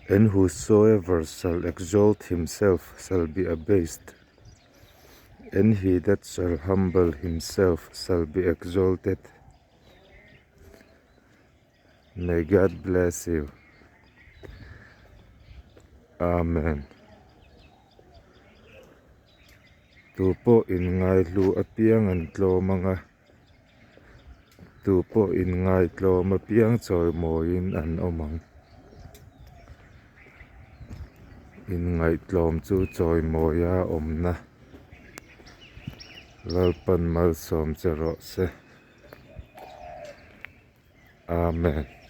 And whosoever shall exalt himself shall be abased, and he that shall humble himself shall be exalted. May God bless you. Amen. Tu pawh inngaihlu apiang an tlawm ang a, tu pawh inngaitlawm apiang chawimawiin an awm ang. Inngaihtlawm chu chawimawia awmna Lalpan malsawm che rawh se. Amen.